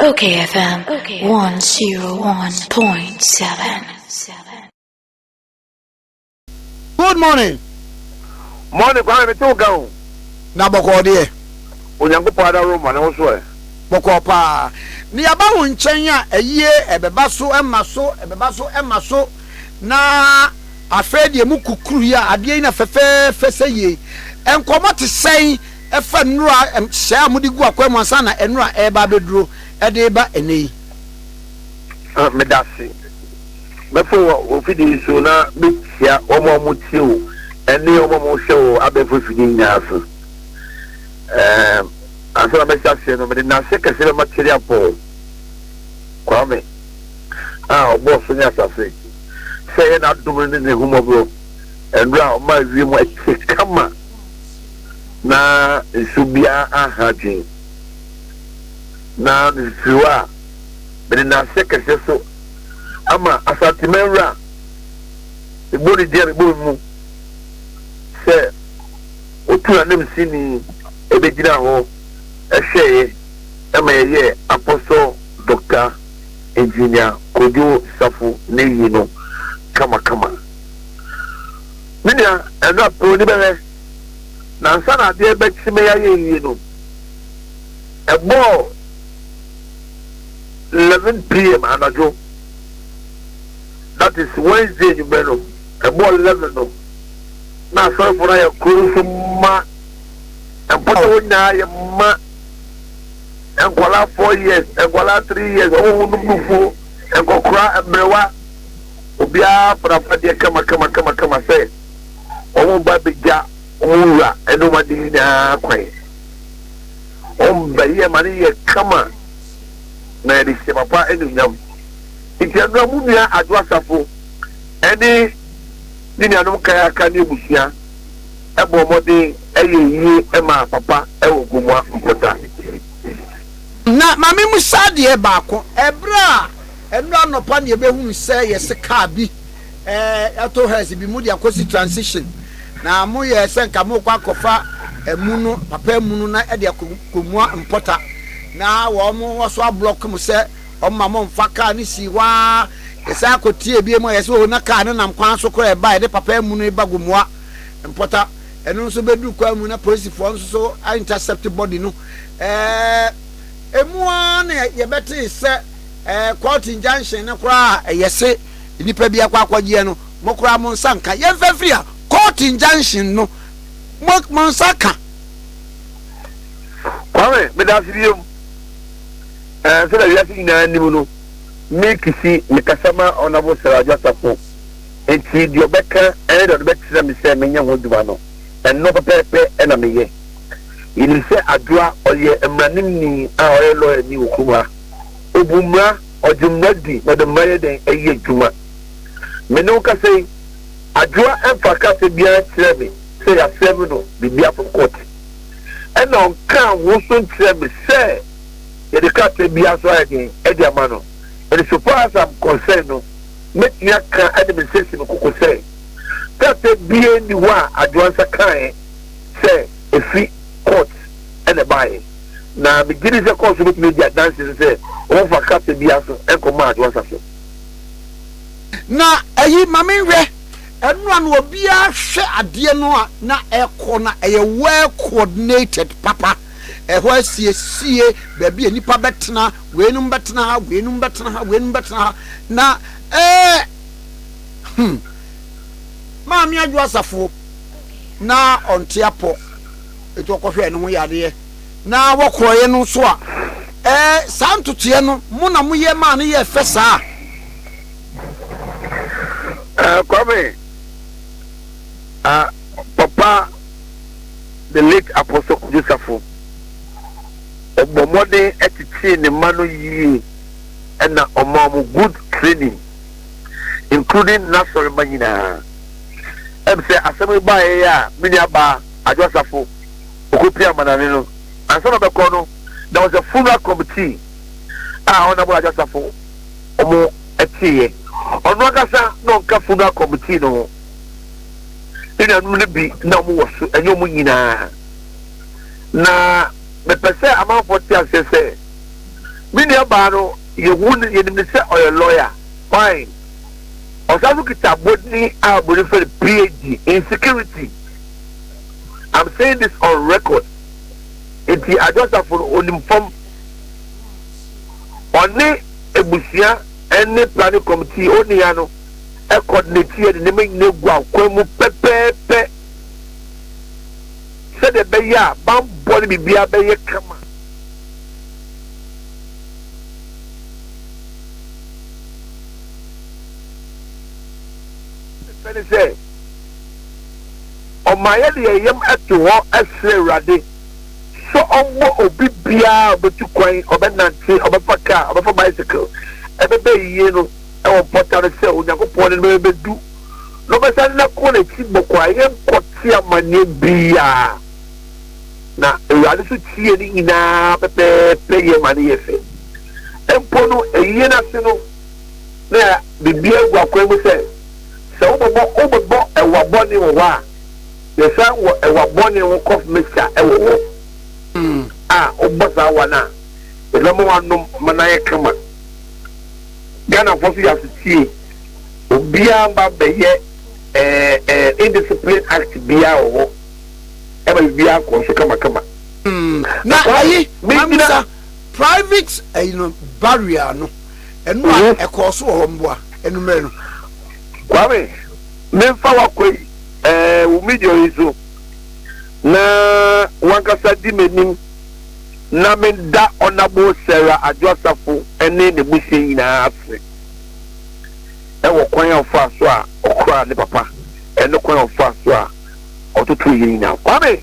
Okay FM 101.7. Good morning. Morning Kwame mete wo ka o. Na bɔkɔɔ deɛ. Onyankopɔn adaworo ma ne ho so ɛ. Bɔkɔɔ paa. Ne yɛaba wo nkyɛn a ayie ɛbɛba so ɛma so ɛbɛba so ɛma so na afei deɛ mu kukuru yi a adeɛ yi na fɛfɛɛfɛ sɛ yie nkɔmɔ te sɛn ɛfa nnura hyɛ a mode gu akwan mu ansa na nnura ɛreba abɛduro ɛde reba ɛnɛ yi. Meda ase. Mɛfa wɔ afidie yi so na mekyia wɔn a wɔtie wo ne wɔn a wɔhwɛ wɔ abɛɛfo afidie nyinaa so. Ɛɛm, ansa na mɛhyɛ aseɛ no, mede nnaseɛ kɛseɛ bɛma Kyeriapɔn Kwame a ɔbɔɔ so ne asase sɛ ɛyɛ n'adom ne n'ahummɔborɔ mmerɛ a ɔmaa wiem te kama na nsuo biara anha adwene. Na mefiri hɔ a, mede nnaseɛ kɛseɛ so ama Asanteman wura, mebɔ ne din a mebɔ me mu sɛ ɔtu n'ananmusini bɛgyinaa hɔ hwɛeɛ ma yɛyɛɛ Apostle Dɔkta Engineer Kojo Safo n'ayi no kamakama. Me nua, ɛno a pɛ w'ani bɛhwɛ, na ansa na adeɛ rebɛkye ma yɛayɛ yie no, ɛbɔɔ 11 pm anadwo, that is Wednesday anwummerɛ no, ɛbɔɔ 11 no, na asɔrefoɔ no ayɛ kuro no so ma, mpɔtam hɔ nyinaa yɛ ma, nkwadaa 4 years, nkwadaa 3 years, wɔn ho nom nufuo, nkɔkora, mmerewa, obiara fa n'afadeɛ kama kama kama kama sɛ wɔn ba bɛgya wɔn wura ne wɔn ade nyinaa kwan. Wɔn bɛyɛ ma no yɛ kama na yɛde hyɛ papa anuonyam. Nti ɛno a mo nua Adwo Asafo ne ne nuanom kan aka ne abusua bɔɔ mmɔden yɛɛ yie maa papa wɔ Gomoa Mpɔta. Na ma memmisa adeɛ baako, ɛberɛ a ɛno anɔpa na yɛbɛhunu sɛ yɛse kaa bi ɛto hearse bi mode akɔsi transition na moyɛɛ sɛ nka morekɔ akɔfa amu no, papa amu no na ɛde akɔmua mpɔta na wɔn wɔ so ablɔk mo sɛ wɔn ma mo mfa kaa no sii hɔ ara yɛsan akɔtie bi mu a yɛsɛ o na kaa no nam kwan so koraa ɛba yɛde papa amu no ba Gomoa mpɔta ɛno nso bɛduru kwan mu na polisifoɔ nso so intercept body no ɛɛ emu ara na yɛbɛtee sɛ ɛɛ court injunction no koraa ɛyɛ se nnipa bi akɔ akɔgyeɛ no mo koraa mo nsa nka yɛmfa mfiri a court injunction no mo mo nsa ka. Kwame, meda ase biom. Ɛɛ, sɛdeɛ wiase nyinaa nim no, me Kisi, mekasa ma Honourable Sarah Adwo Asafo, enti deɛ ɔbɛka ne deɛ ɔde bɛkyerɛ me sɛ menyɛ ho adwuma no, ɛno pɛpɛɛpɛ na meyɛ. Yɛnim sɛ Adwoa, ɔyɛ mmaranimni a ɔyɛ lɔyani wɔ kurom ha. Ɔbu mmara, ɔgye mmara di na ɔde mmara yɛ dɛn? Ɛyɛ adwuma. Me ne wo kasa yi, Adwoa mfaa krataa biara nkyerɛɛ me sɛ yɛasɛɛve no biribiara from court. Ɛna ɔnkaa ho nso nkyerɛɛ me sɛ yɛde krataa biara nso ayɛ dɛn? Adi ama no. And so far as I'm concerned no, mɛtumi aka de me nsa asi me koko sɛ krataa biara nni hɔ a Adwoa nsa kaeɛ sɛ ɛfi court na ɛbaeɛ. Na megye di sɛ court nso bɛtumi adi adanse nso sɛ wɔmfa krataa biara so nkɔmaa Adwoa nsa so. Na ɛyi ma me nhwɛ ɛno a na obiara hwɛ adeɛ no a na ɛkɔ na ɛyɛ well coordinated papa ɛhɔ asiesie baabi a nipa bɛtena weinom bɛtena ha weinom bɛtena ha weinom bɛtena ha na ɛɛ hmm maame adwo asafo na ɔnte apɔ etu ɔkɔhwɛ ne ho yadeɛ na wɔkorɔeɛ no nso a ɛɛ saa ntotoeɛ no mo na moyɛ maa no yɛɛ fɛ saa. Uh, Kwame, uh, Papa, the late Apostle Kojo Safo, ɔbɔ mmɔden tetee ne mma no yie ɛna ɔma wɔn good training including n'asɔremma nyinaa. Ɛm sɛ asɛm yi baeɛ a me nua baa Adwo Asafo ɔkɔpia amanane no ansa na ɔbɛkɔ no there was a funeral committee a Honourable Adwo Asafo wɔn teeɛ. Ɔno ankasa na ɔnka funeral committee no ho. Ne nuanom no bi na wɔn wɔ so, ɛnyɛ wɔn nyinaa. Na mepɛ sɛ amanfoɔ te aseɛ sɛ me nua nuabaa no, yɛhu no, yɛnim no sɛ ɔyɛ lawyer. Fine. Ɔsan nso kita abɔdin a oburoni frɛ no PhD in security. I'm saying this on record. Nti Adwo Asafo no, onim fam. Ɔne abusua ne planning committee onua no coordinate yɛ de nneɛma nyinaa gu akwan mu pɛpɛɛpɛ sɛdeɛ ɛbɛyɛ a bammɔ ne biribiara bɛyɛ kama. Fɛ ne sɛ, ɔma yɛde yɛn yam to hɔ srɛ Awurade sɛ ɔmmɔ obi biara a ɔbɛtu kwan, ɔbɛnante, ɔbɛfa kaa, ɔbɛfa bicycle, ɛbɛba ayie no wɔ mpɔtam no sɛ Onyankopɔn de no bɛbɛdu na ɔbɛsan de no akɔ n'akyi bɔkɔɔ a yɛnkɔte amanneɛ biara. Na Awurade nso tiee ne nyinaa pɛpɛɛpɛ yɛ ma no yɛ fɛ. Mpo no, ayie no ase no, na biribiara gu akwan mu sɛ, sɛ wobɛbɔ wobɛbɔ ɛwa bɔne wɔ hɔ a, yɛsan wɔ ɛwa bɔne ho cough mixture wɔ hɔ a wobɔ saa wa no a, yɛde bɛma woanom ma no ayɛ kama. Ghanafoɔ nso yɛ asotie, obiara mma bɛyɛ ɛɛ ɛɛ indiscipline act biara wɔ hɔ. Ɛma biribiara kɔ so kamakama. Na ayi, mamisa private ayi no barrier no, ɛno a ɛkɔɔ so wɔ hɔ mboa anumere no. Kwame, memfa w'akɔ yi ɛɛ wo media yi so na wankasa di m'anim na menda Honourable Sarah Adwo Asafo ne n'abusua nyinaa ase ɛwɔ kwan a ɔfaa so a ɔkoraa ne papa ɛne kwan a ɔfaa so a ɔtotoo yɛn nyinaa. Kwame,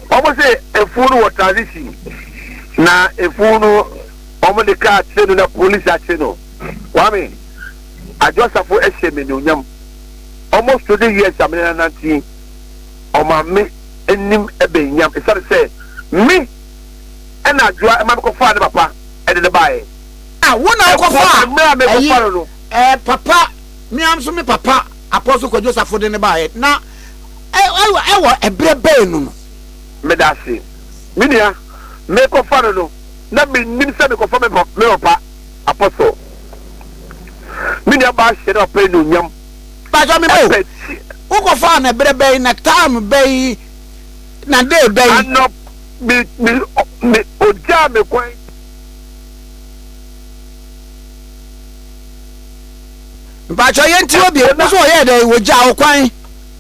wɔn se efuo no wɔ transition na efuo no wɔn de kaa kye no na polisi akye no. Kwame, Adwo Asafo hyɛ me anuonyam. Almost 20 years a me ne no anante yi, ɔma me anim bɛn nyam esiane sɛ me ɛna Adwoa ɛma me kɔfaa ne papa ɛde no baeɛ. Ah, wo na Ɛkɔ wokɔfaa mmerɛ a ayi mekɔfa no no. ɛɛ papa, me ara nso me papa Apostle Kwadwo Safo de no baeɛ na ɛwɔ ɛwɔ ɛberɛ bɛn no no. Medase. Me nua, mekɔfa no no, na mennim sɛ mekɔfa me me papa Apostle. Me nua baa hyɛ ne papa anuonyam. Mpakyɛw me ba o, Ɛpɛ ti. wokɔfaa no ɛberɛ bɛn na time bɛn na day bɛn? Anɔp, me, me, me, ogyaa me kwan. Mpakyɛw yɛntie hɔ bio, wo so ɔyɛɛ dɛn? Ogyaa wo kwan?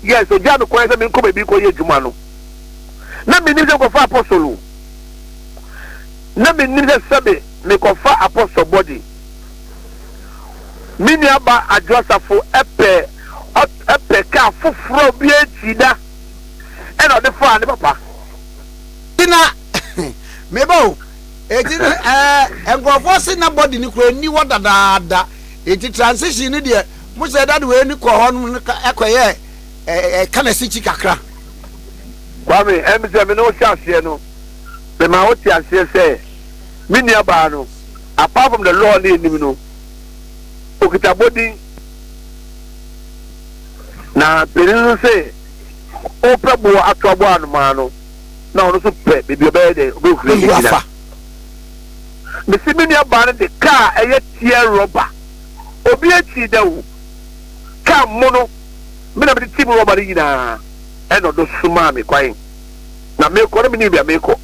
Yes, ogyaa me kwan sɛ menkɔ baabi nkɔyɛ adwuma no. Na mennim sɛ mekɔfa apostle o. Na mennim sɛ sɛbe mekɔfa apostle body. Me nua ba Adwo Asafo pɛ ɔpɛ kaa foforɔ a obiara ntii da ɛna ɔde faa ne papa. Nti na meba o, eti no ɛɛ nkurɔfoɔ se na body no koraa nni hɔ dadaada. Eti transition no deɛ mo sɛ dade wei no kɔ hɔ nom no ɛkɔyɛ ɛka na sikyi kakra. Kwame, ɛm sɛ me ne wo hyɛ aseɛ no, me maa wo te aseɛ sɛ me nua baa no, apart from the law ne yɛnim no, okita abɔdin. Na panin no se ɔpɛ boɔ ato abɔ anomaa no, na ɔno nso pɛ baabi ɔbɛyɛ dɛn, ɔbɛhuri agyina. Mese me nua baa no de kaa a ɛyɛ tear rɔba obi akyii da o kaa mono me na mede tim rɔba no nyinaa ɛna ɔdo somaa me kwan na mekɔ na menim bia mekɔ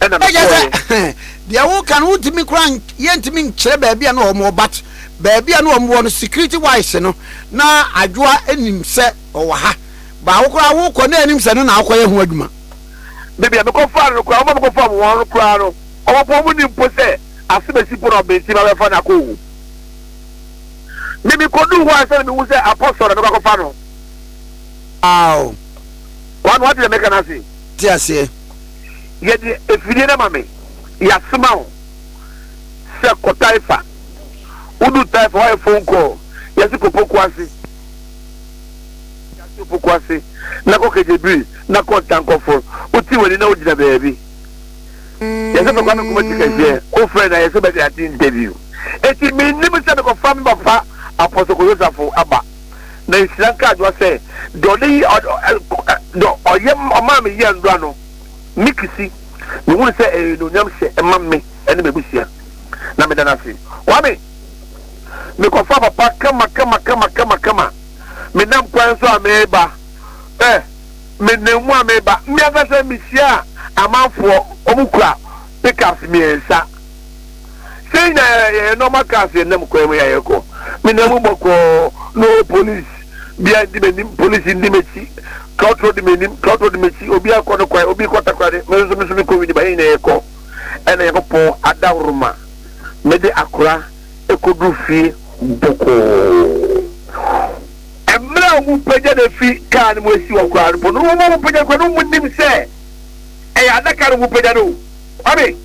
ɛna Ɛkyɛ sɛ mekɔɛ. deɛ woka no wontumi koraa yɛntumi nkyerɛ baabi a na wɔn wɔ but baabi a na wɔn wɔ no security wise no na Adwoa nim sɛ ɔwɔ ha ba wo koraa wokɔ na anim sɛ no na wokɔyɛ ho adwuma. Baabi a mekɔfaa no no koraa, wɔn a mekɔfaa wɔn no koraa no, wɔn mpo wɔnnim mpo sɛ asɛm asi mpo na ɔbɛnti mabɛfa no akɔ o. Me mekɔduu hɔ ansa na mehu sɛ Apostle na mekɔ akɔfa no. Wow. Kwame, wate deɛ meka no ase? Te aseɛ. Yɛde afidie no ama me, yɛasoma wo sɛ kɔ Taifa. Woduu Taifa, woayɛ phone call, yɛse kɔ Pokuase. Wiase opoku ase na kɔ Kegyebiri na kɔ Ntankɔfor, wotsi w'ani na wogyina beebi. Yɛsɛ fɛ Kwame Nkrumah ti kɛseɛ, wofrɛ no a yɛsɛ bɛgye ate interview. Enti mennim sɛ mekɔfa me papa Apostle Kojo Safo aba. Na nhyira nka Adwoa sɛ deɛ ɔde deɛ ɔyɛ ɔmaa me yɛɛ ndora no, me kisi. Mehunu sɛ ɛyɛ anuonyam hyɛ ɛma me ne m'abusua, na meda no ase. Kwame, mekɔfa papa kama kama kama kama kama. Menam kwan so a mereba, eh, menam mu a mereba. Me ankasa mehyia amanfoɔ, wɔn kura pickups mmiɛnsa. Sɛ nyinaa yɛyɛ normal cars yɛnam kwan mu yɛ yɛkɔ. Menam mu bɔkɔɔ, no police bia ndi m'anim, police ndi m'akyi, trɔtrɔ di m'anim, trɔtrɔ di m'akyi, obi akɔ no kwan, obi kɔ Takoradi, me nso me nso mekɔ Winneba, yɛn nyinaa yɛkɔ. Ɛna Nyankopɔn adaworoma mede akora kɔduru fie bɔkɔɔ. Mmerɛ a wɔpagya no afi kaa no mu asi hɔ koraa no mpo no, wɔn a wɔpagya no koraa no wɔnnim sɛ ɛyɛ adaka no wɔpagya no o. Kwame,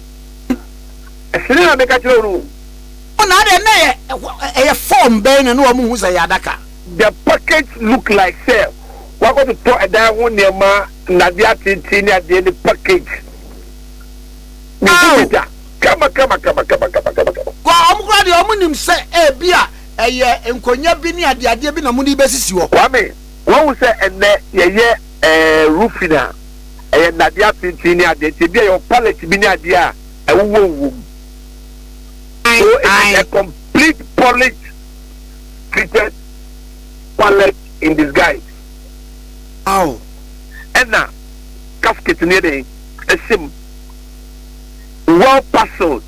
ɛsene na meka kyerɛ wo no o. Na adɛn na ɛyɛ ɛyɛ form bɛn na na wɔn hu sɛ ɛyɛ adaka? The package look like sɛ wakɔtotɔ ɛdan ho nneɛma, nnadeɛ atenten ne adeɛ ne package. Mehu bi da. Kama kama kama kama kama kama kama. Kɔ wɔn koraa deɛ wɔn nim sɛ ebia ɛyɛ nkonnwa bi ne adeadeɛ bi na wɔde rebɛsisi hɔ. Kwame, wahu sɛ ɛnnɛ yɛyɛ ɛɛ roofing a, ɛyɛ nnadeɛ atenten ne adeɛ nti ebia yɛwɔ pallet bi ne adeɛ a ɛwowɔ wɔ mu. So it is a complete polished treated pallet in disguise. Aw. Ɛna casket no yɛ dɛn? Ɛhyɛ mu. Well parceled.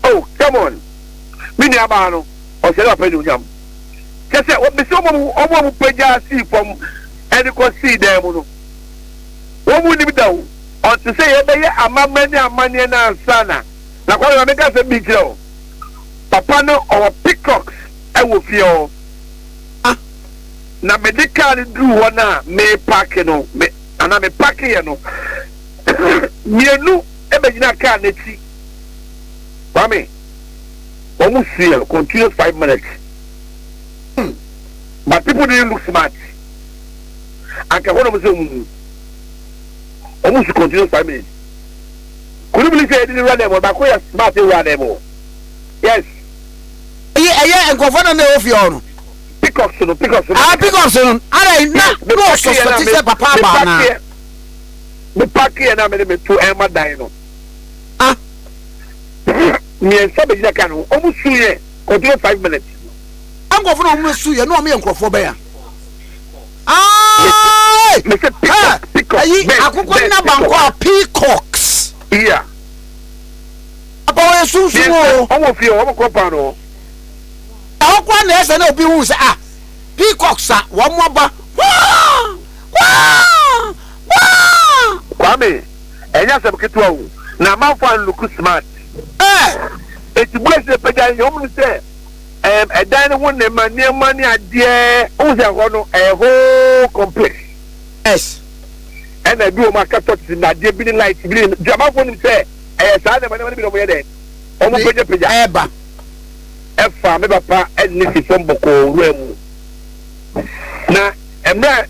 Oh, come on. Me nuabaa no, ɔhyɛ ne papa anuonyam. Kyɛ sɛ, wɔbisa wɔn a wɔn a wɔpagya sii fam de kɔ sii dan mu no, wɔn nim da o. Ɔnte sɛ yɛbɛyɛ amammerɛ ne amanneɛ no ansa na. Na Kwame, ma menka asɛm bi nkyerɛ wo. Papa no, ɔwɔ peacocks wɔ fie hɔ. Na mede kaa no duruu hɔ no a merepaake no, me, anaa mepaakeeɛ no, mmienu bɛgyinaa kaa no akyi. Kwame, wɔn suiɛ continuous 5 minutes. But people didn't look smart. Anka hɔ na wɔn sɛ wɔn mu. Wɔn su continuous 5 minutes. Could you believe sɛ yɛde ne wura dɛm hɔ, baako yɛ smart wura dɛm hɔ. Yes. Ɛyɛ ɛyɛ nkurɔfoɔ na na ɛwɔ fie hɔ no. Peacocks no, peacocks no. Ah, peacocks no. Ara na na ɔsuspect sɛ papa aba anaa. Me paaki yɛ na me de me to ɛma dan no. Ah. Mmiɛnsa bɛgyina kaa no ho. Wɔn su yɛ continue 5 minutes. Nkurɔfoɔ na wɔn su yɛ na wɔn yɛ nkurɔfoɔ bɛn a. Ayi. Mese peacock, peacock. Ayi akokɔ nna bankɔ a peacocks. Yeah. Papa wɔyɛ sunsun o. Wɔn wɔ fie wɔn kɔ paano. Ɛhɔ koraa na ɛsɛ na obi hu sɛ ah peacocks a wɔn aba waa waa waa. Kwame, ɛnyɛ asɛm ketewa o. Na amanfo an look smart. Ɛɛ. Eti boys no pagya yɛ wɔn sɛ ɛm ɛdan no ho nneɛma nneɛma ne adeɛ wohu sɛ ɛhɔ no ɛyɛ whole complex. Yes. Ɛna ebi wɔn aka torches nnadeɛ bi ne light bi ne nti amanfo nim sɛ ɛyɛ saa nneɛma nneɛma no bi na wɔn yɛ dɛ wɔn pagyapagya. Ɛɛba. Ɛfa me papa ɛde ne si fam bɔkɔɔ wura mu na mmerɛ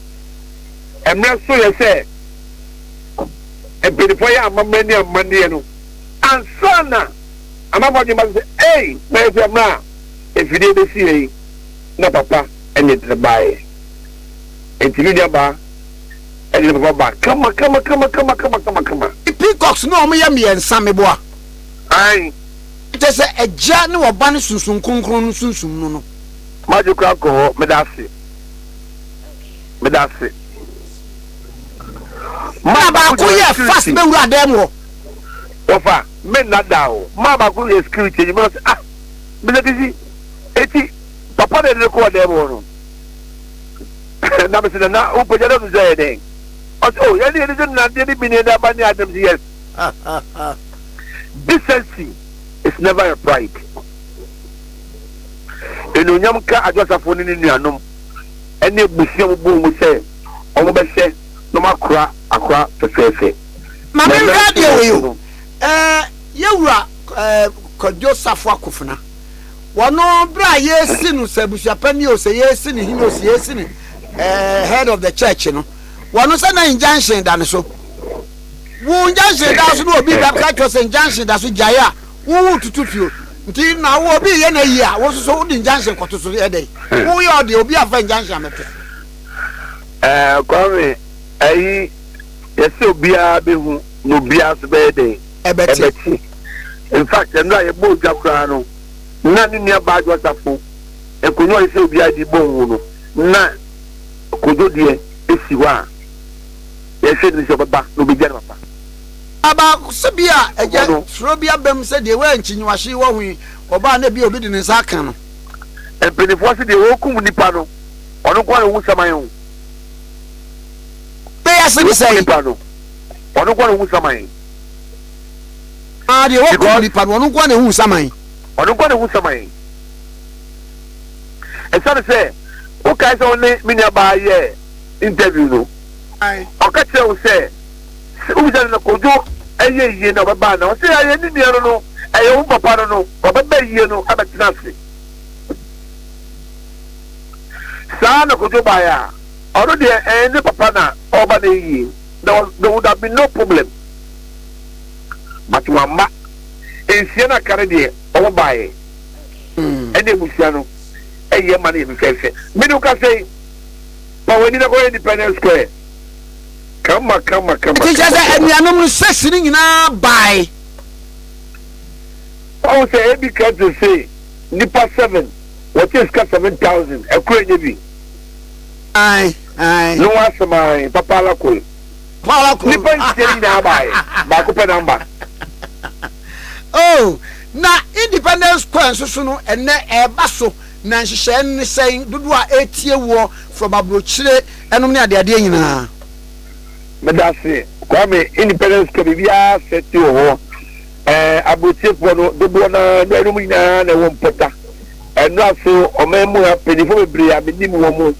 mmerɛ so yɛ sɛ mpanyinfoɔ yɛ amammerɛ ne amanneɛ no ansa na amanfoɔ adwene ba so sɛ ei na yɛ sɛ mmerɛ a mfidie bɛsi yɛ yi na papa ɛne de baeɛ nti me nuabaa ɛde ne papa ba kama kama kama kama kama kama kama. Peacocks na wɔn yɛ mmiɛnsa meboa. Ae. Kyerɛ sɛ Agya ne Ɔba ne Sunsum Kronkron no sunsum no no. M'adwe koraa kɔ hɔ, meda ase, meda ase. Maa baako yɛ fast bɛwura dan mu hɔ. Wɔfa, me nna da o. Maa baako yɛ security adwuma ɔsɛ ah, Mr. Kisi, eti papa na yɛde no kɔɔ dan mu hɔ no. Na mese nana, wopagya no sɛ yɛ dɛn? Ɔsɛ oh, yɛne yɛde sɛ nnadeɛ ne bi ne yɛde aba ne ade. Mese yes. Decency is never a pride. Anuonyam nka Adwo-Asafo ne ne nuanom ne abusua a wɔbɔɔ mu sɛ wɔbɛhwɛ na wɔakora akora fɛfɛɛfɛ. Ma me nhwɛ adeɛ wei o, eh, Yɛwura eh, Kwadwo Safo Akofena, wɔno berɛ a yɛresi no sɛ abusuapanin o, sɛ yɛresi no hene o, sɛ yɛresi no eh, head of the church no, wɔno sɛ na injunction da ne so. Wo injunction da so na obi bɛka kyerɛ sɛ injunction da so gyae a, wo wo tutu tuo. Nti na wo obi yɛ na yie a, wo nso so wode injunction kɔto so yɛ dɛn? Wo yɛ ɔdeɛ obi afa injunction amɛto so. Ɛɛ Kwame, ɛyi yɛsɛ obiara bɛhu. Na obiara nso bɛyɛ dɛn? Ɛbɛte. Ɛbɛte. In fact, ɛno a yɛbɔɔ dwa koraa no, na ne nua baa Adwo Asafo, nkonnwa a ɔyɛ sɛ obiara de bɔ ho no, na Kojo deɛ si hɔ a yɛhwɛ no sɛ ɔbɛba na ɔbɛgya ne papa. Aba sɛ bi a agya Ɔbɔ no. suro bi aba mu sɛ deɛ wei a nkyinyiwahye wɔ ho yi, ɔba a na bi a obi de ne nsa aka no. Mpanimfoɔ se deɛ ɔrekum nipa no, ɔno nko ara na ɔhu saman o. Bɛyɛ ase ne Deɛ ɔkum sɛn? nipa no, ɔno nko ara na ɔhu saman. Ah, deɛ wɔkum Because nipa no, ɔno nko ara na ehu saman. Ɔno nko ara na ehu saman. Ɛsiane sɛ wokae sɛ wo ne me nuabaa yɛɛ interview no, ɔka kyerɛɛ wo sɛ, sɛ wobisa no na Kojo ɛyɛ yie na ɔbɛba anaa? Ɔse ɛyɛ ne nua no no, ɛyɛ wo papa no no, ɔbɛba yie no abɛtena ase. Saa na Kojo baeɛ a, ɔno deɛ ɛyɛ ne papa na ɔreba no yie. There was, there would have been no problem. But wamma. Nsia no aka no deɛ, wɔn baeɛ. Ɛne abusua no ɛyɛ ma no yɛ fɛfɛɛfɛ. Me ne wo kasa yi, pa w'ani na kɔyɛ Independence Square. Kama kama kama Nti kyerɛ kama sɛ kama. anuanom no sɛsi no nyinaa bae. Wahu sɛ ebi ka te se nipa seven wɔkyɛ sika 7,000 ɛkoro ɛnyɛ bi. Ae ae. No asɛm ae papa alakol. Papa alakol. Nipa nsia no nyinaa baeɛ baako pɛ na amba. Oh na Independence Square nso so no ɛnɛ ɛɛba so na nhyehyɛɛ no ne sɛn dodoɔ a ɛretie woɔ from abrokyire ɛnom ne adeadeɛ nyinaa. Medase Kwame, Independence Square biribiara sɛte wɔ hɔ ɛɛ abrokyirefoɔ no dodoɔ no ara ɛnom nyinaa na ɛwɔ mpɔta ɛnora so ɔman mu ha mpanyinfoɔ bebree a menim wɔn mo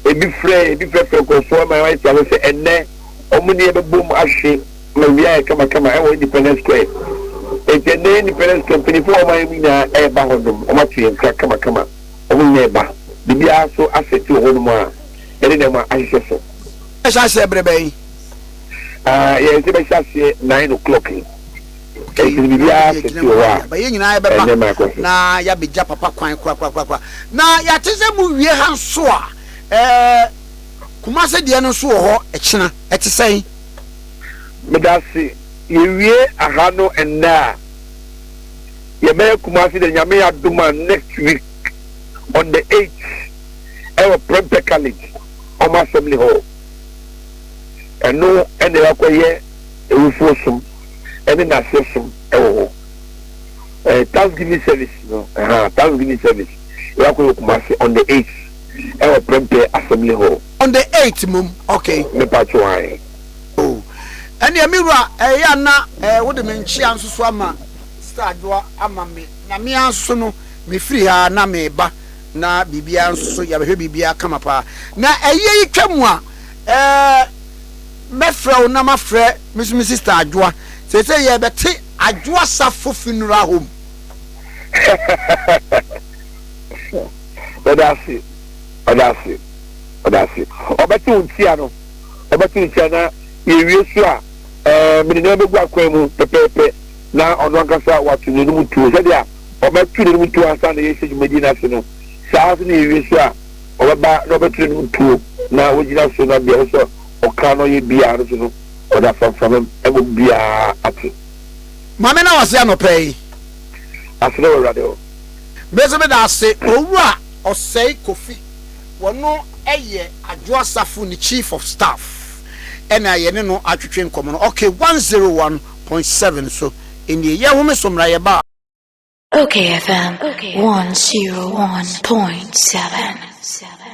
ebi frɛ ebi frɛfrɛ nkurɔfoɔ ma wɔayɛ te ase sɛ ɛnɛ wɔn ne yɛbɛbom ahwe ma wia ayɛ kamakama ɛwɔ Independence Square enti ɛnɛ Independence Square mpanyinfoɔ wɔ ɔman mu nyinaa ɛreba hɔ nom wɔn ato yɛn nsa kamakama wɔn nyinaa ɛba biribiara so asɛte wɔ hɔ nom a yɛde nneɛma ahyehyɛ so. Bɛhyɛ aseɛ bere bɛn? Ah, yɛn sɛ bɛhyɛ aseɛ 9 o'clock yi. Okay, Ɛnti no na biribiara wode asɛte agyina mu wɔ hɔ adeɛ a aba. Yɛn nyinaa yɛbɛba nneɛma akɔ so. na yɛabɛgya papa kwan korakorakorakora. Na yɛate sɛ mowie ha nso a, eh, Kumase deɛ no nso wɔ hɔ ɛkyena. Ɛte sɛn? Medase, yɛwie aha no ɛnnɛ a, yɛbɛyɛ Kumasi deɛ Nyame adom a next week on the 8th ɛwɔ Prempeh College ɔmo assembly hall. Ɛno ɛna yɛakɔyɛ awufoɔ som ɛne naseɛ som ɛwɔ hɔ. Eh, Thanksgiving service no, ɛha, Thanksgiving service yɛakɔyɛ Kumasi on the 8th ɛwɔ Prempeh Assembly Hall. On the 8th mom, okay. Mepa kyɛw ae. Oh, ɛnneɛ me wura, ɛyɛ a na eh, wode me nkyea nso so ama Sister Adwoa ama me, na me ara nso no, mefiri ha na meba, na biribiara nso so, yɛabɛhwɛ biribiara kama paa. Na ɛyɛ yi twa mu a, eh, mɛfrɛ wo na mafrɛ me nso me Sister Adwoa. Seesei yɛrebɛte Adwoa Safo Funeral Home. Ɔda ase, ɔda ase, ɔda ase. Ɔbɛte wo nkyia no, ɔbɛte wo nkyia na yɛwie so a, ɛɛ mede nneɛma bɛgu akwan mu pɛpɛɛpɛ na ɔno ankasa wato n'anom tuo sɛdeɛ ɔbɛto n'anom tuo ansa na yɛhyɛ dwumadie no ase no, saa ara nso na yɛwie so a, ɔbɛba na ɔbɛto n'anom tuo na wagyina so na deɛ ɔwɔ sɛ ɔka na ɔyɛ biara no so no, ɔde afamfam ma obiara ate. Maame na wase anɔpa yi. Aseda wɔ Awurade hɔ. Me nso meda ase Owura Osei Kofi wɔno yɛ Adwo Asafo ne Chief of Staff ɛna yɛne no atwetwe nkɔmmɔ no ok 101.7 so nie yɛhome so mmra yɛba a. Okay FM 101.7.